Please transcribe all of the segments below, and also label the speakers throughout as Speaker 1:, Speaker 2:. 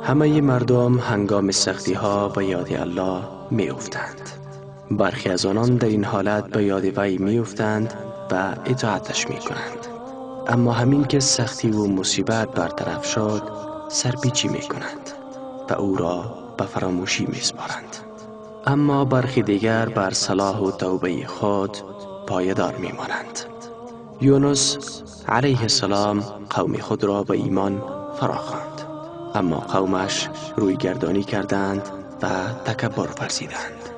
Speaker 1: همه مردم هنگام سختی ها به یاد الله می افتند. برخی از آنان در این حالت به یاد وی می افتند و اطاعتش می کنند. اما همین که سختی و مصیبت برطرف شد، سرپیچی می کنند و او را به فراموشی می سپارند. اما برخی دیگر بر صلاح و توبه خود پایدار می مانند. یونس علیه السلام قوم خود را به ایمان فراخواند، اما قومش روی گردانی کردند و تکبر ورزیدند.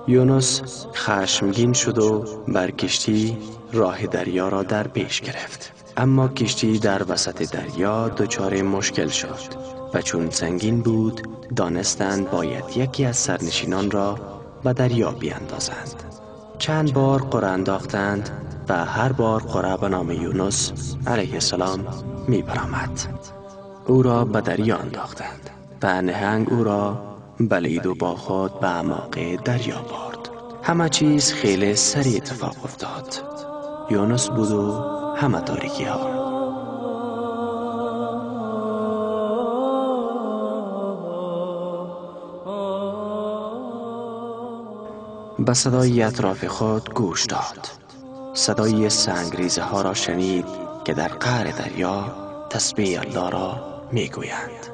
Speaker 1: یونس خشمگین شد و بر کشتی راه دریا را در پیش گرفت. اما کشتی در وسط دریا دچار مشکل شد و چون سنگین بود دانستند باید یکی از سرنشینان را به دریا بیاندازند. چند بار قرعه انداختند و هر بار قرعه به نام یونس علیه السلام می برآمد. او را به دریا انداختند و نهنگ او را بلید و با خود به اعماق دریا برد. همه چیز خیلی سریع اتفاق افتاد. یونس بود و همه تاریکی ها. به صدای اطراف خود گوش داد. صدای سنگریزه ها را شنید که در قعر دریا تسبیح الله را می گویند.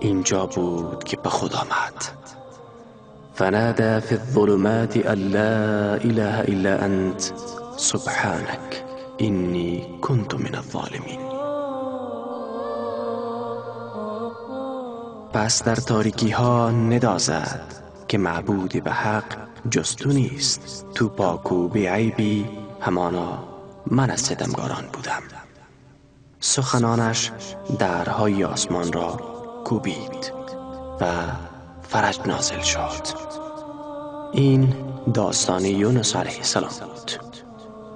Speaker 1: اینجا بود که به خود آمد. فنادى في الظلمات أن لا إله إلا أنت سبحانك إني كنت من الظالمین. پس در تاریکی ها ندا زد که معبود به حق جز تو نیست، تو پاک و بی‌عیبی، همانا من از ستمگاران بودم. سخنانش درهای آسمان را کوبید و فرج نازل شد. این داستان یونس علیه السلام بود.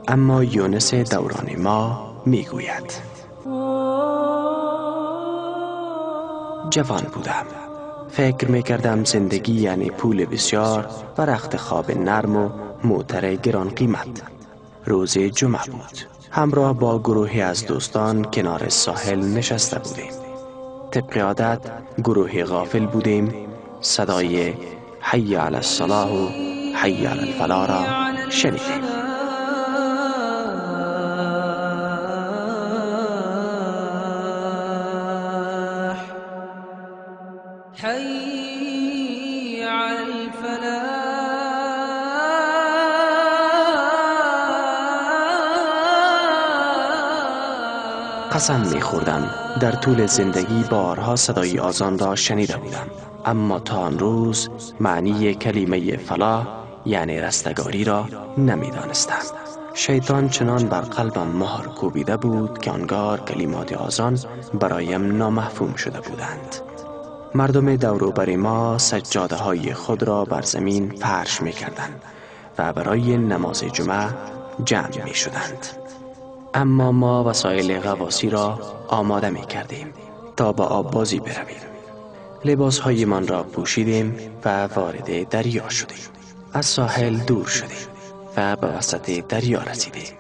Speaker 1: اما یونس دوران ما میگوید: جوان بودم، فکر میکردم زندگی یعنی پول بسیار و رخت خواب نرم و موتر گران قیمت. روز جمعه بود. همراه با گروهی از دوستان کنار ساحل نشسته بودیم. طبق عادت گروهی غافل بودیم. صدای حی علی الصلاح و حی علی الفلاح را شنیدیم.
Speaker 2: حی علی الفلاح.
Speaker 1: قسم می خوردم در طول زندگی بارها صدای آذان را شنیده بودم، اما تا آن روز معنی کلمه فلاح یعنی رستگاری را نمی دانستم. شیطان چنان بر قلبم مهر کوبیده بود که آنگار کلمات آذان برایم نامفهوم شده بودند. مردم دور و بر ما سجاده های خود را بر زمین فرش می کردند و برای نماز جمعه جمع می شدند. اما ما وسایل غواصی را آماده می کردیم تا با آب بازی برویم. لباس هایمان را پوشیدیم و وارد دریا شدیم. از ساحل دور شدیم و به وسط دریا رسیدیم.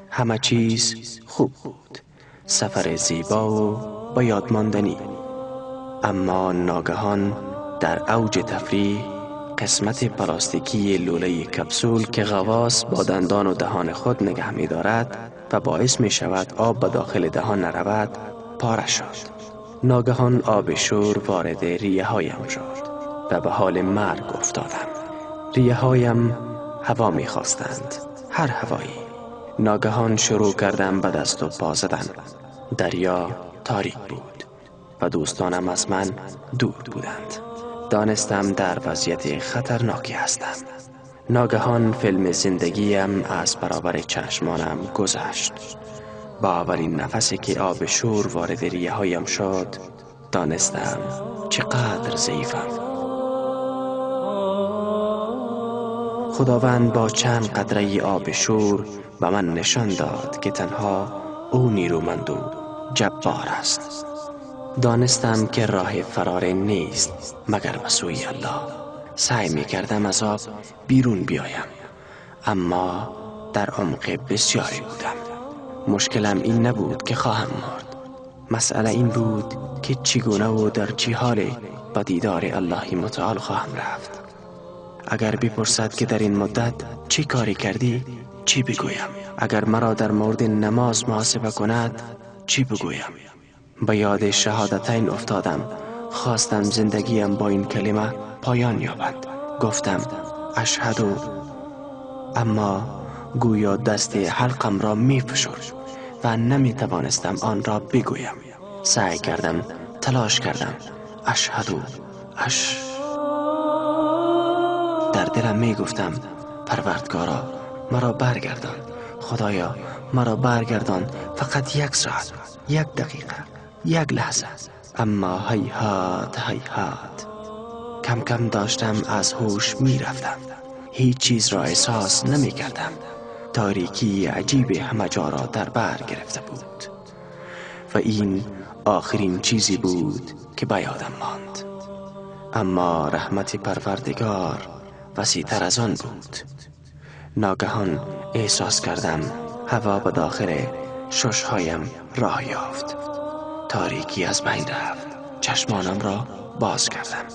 Speaker 1: همه چیز خوب بود. سفر زیبا و با یاد ماندنی. اما ناگهان در اوج تفریح قسمت پلاستیکی لوله کپسول که غواص با دندان و دهان خود نگه می دارد و باعث می شود آب به داخل دهان نرود پاره شد. ناگهان آب شور وارد ریه هایم شد و به حال مرگ افتادم. ریه هایم هوا می خواستند، هر هوایی. ناگهان شروع کردم به دست و پا زدن. دریا تاریک بود و دوستانم از من دور بودند. دانستم در وضعیت خطرناکی هستم. ناگهان فیلم زندگیم از برابر چشمانم گذشت. با اولین نفسی که آب شور وارد ریه هایم شد، دانستم چقدر ضعیفم. خداوند با چند قطره آب شور به من نشان داد که تنها او نیرومند و جبار است. دانستم که راه فرار نیست مگر به سوی الله. سعی می کردم از آب بیرون بیایم، اما در عمق بسیاری بودم. مشکلم این نبود که خواهم مرد، مسئله این بود که چگونه و در چه حال به دیدار الله متعال خواهم رفت. اگر بپرسد که در این مدت چی کاری کردی، چی بگویم؟ اگر مرا در مورد نماز محاسبه کند، چی بگویم؟ به یاد شهادتین افتادم. خواستم زندگیم با این کلمه پایان یابد. گفتم اشهد، اما گویا دست حلقم را می فشرد و نمی توانستم آن را بگویم. سعی کردم، تلاش کردم، اشهد اش. در دلم می گفتم پروردگارا مرا برگردان، خدایا مرا برگردان، فقط 1 ساعت، 1 دقیقه، 1 لحظه. اما هیهات هیهات، کم کم داشتم از هوش می رفتم. هیچ چیز را احساس نمی کردم. تاریکی عجیب همه جا را در بر گرفته بود و این آخرین چیزی بود که به یادم ماند. اما رحمت پروردگار وسیع‌تر از آن بود. ناگهان احساس کردم هوا به داخل ششهایم راه یافت. تاریکی از بین رفت. چشمانم را باز کردم.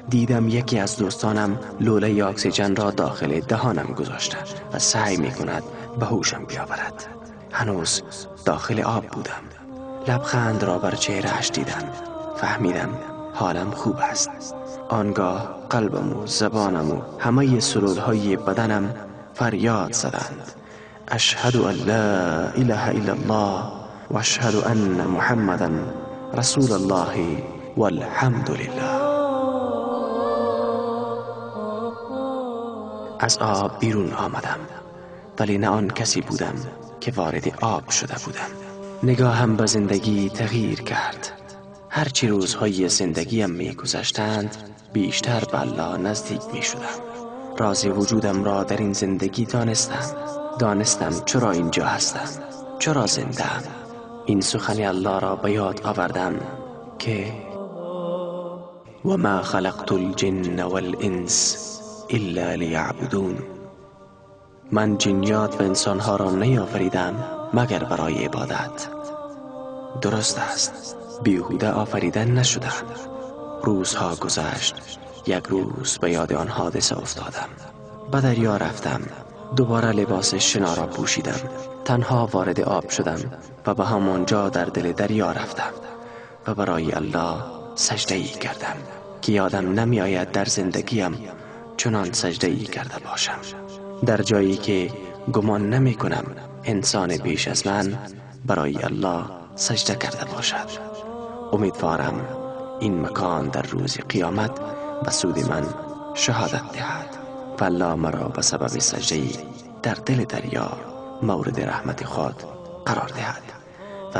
Speaker 1: دیدم یکی از دوستانم لوله اکسیژن را داخل دهانم گذاشته و سعی می کند به هوشم بیاورد. هنوز داخل آب بودم. لبخند را بر چهره‌اش دیدم. فهمیدم حالم خوب است. آنگاه قلبم و زبانم و همه سلولهای بدنم فریاد زدند: اشهد ان لا اله الا الله و اشهد ان محمدا رسول الله والحمد لله. از آب بیرون آمدم، ولی نه آن کسی بودم که وارد آب شده بودم. نگاهم به زندگی تغییر کرد. هرچی روزهای زندگیم می گذشتند بیشتر به الله نزدیک می شدم. راز وجودم را در این زندگی دانستم. دانستم چرا اینجا هستم، چرا زنده‌ام. این سخن الله را به یاد آوردم که و ما خلقت الجن والانس الا لیعبدون. من جنیات و انسانها را نیافریدم مگر برای عبادت. درست است، بیهوده آفریدن نشدم. روزها گذشت. یک روز به یاد آن حادثه افتادم. به دریا رفتم. دوباره لباس شنا را پوشیدم. تنها وارد آب شدم و به همانجا در دل دریا رفتم و برای الله سجده ای کردم که یادم نمی آید در زندگیم چنان سجده ای کرده باشم. در جایی که گمان نمی کنم انسان بیش از من برای الله سجده کرده باشد. امیدوارم این مکان در روز قیامت به سود من شهادت دهد و الله مرا به سبب سجده‌ای در دل دریا مورد رحمت خود قرار دهد و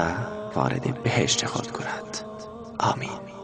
Speaker 1: وارد بهشت خود کند. آمین.